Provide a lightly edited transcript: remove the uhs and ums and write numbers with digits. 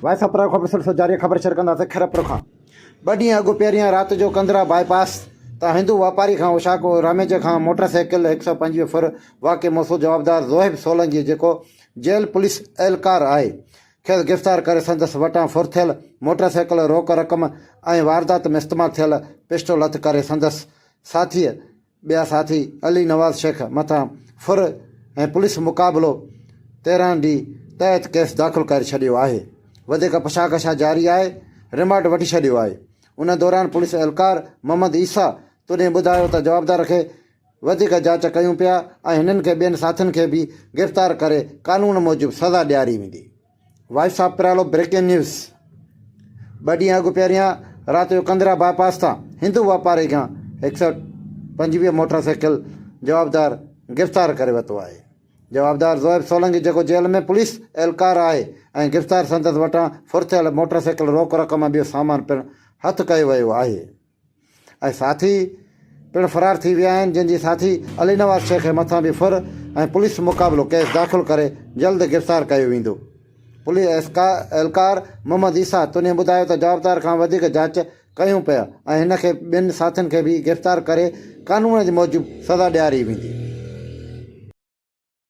Voice of پرائو خبر سلسلو جاري خبر شيئر ڪنداسين خيرپور کان ٻه ڏينهن اڳ پهريان رات جو ڪنڌرا باء پاس تان هندو واپاري کان اوشاق راميجي کان موٽر سائيڪل 125 ڦر واقعي موصول جوابدار زوهيب سولنگي جيڪو جيل پوليس اهلڪار آهي کيس گرفتار ڪري سندس وٽان ڦر ٿيل موٽر سائيڪل روڪ رقم ۽ واردات ۾ استعمال ٿيل پسٽول هٿ ڪري سندس ساٿيء ٻيا ساٿي علي نواز شيخ مٿان ڦر ۽ پوليس مقابلو 13 ڊي تحت ڪيس داخل ڪري ڇڏيو آهي وڌيڪ پڇاڳڇا جاري آهي رمانڊ وٺي ڇڏيو آهي ان دوران پوليس اهلڪار محمد عيسيٰ تڏهن ٻڌايو ته جوابدار کي وڌيڪ جاچ ڪيون پيا ۽ هنن کي ٻين ساٿين کي به گرفتار ڪري قانون موجب سزا ڏياري ويندي. Voice of Paralo breaking news ٻه ڏينهن اڳ پهريان رات جو ڪنڌرا باء پاس تان هندو واپاري کان 125 موٽر سائيڪل جوابدار گرفتار ڪري ورتو آهي جوابدار زوهيب سولنگي جيڪو جيل ۾ پوليس اهلڪار آهي ۽ گرفتار سندس وٽان ڦر ٿيل موٽر سائيڪل روڪ رقم ۽ ٻيو سامان پڻ هٿ ڪيو ويو آهي. ۽ ساٿي پڻ فرار ٿي ويا آهن جن جي ساٿي علي نواز شيخ مٿان به ڦر ۽ پوليس مقابلو ڪيس داخل ڪري جلد گرفتار ڪيو ويندو. پوليس اهلڪار محمد عيسيٰ تنيي ٻڌايو ته جوابدار کان وڌيڪ جاچ ڪيون پيا ۽ هن کي ٻين ساٿين کي به گرفتار ڪري قانون جي موجب سزا ڏياري ويندي.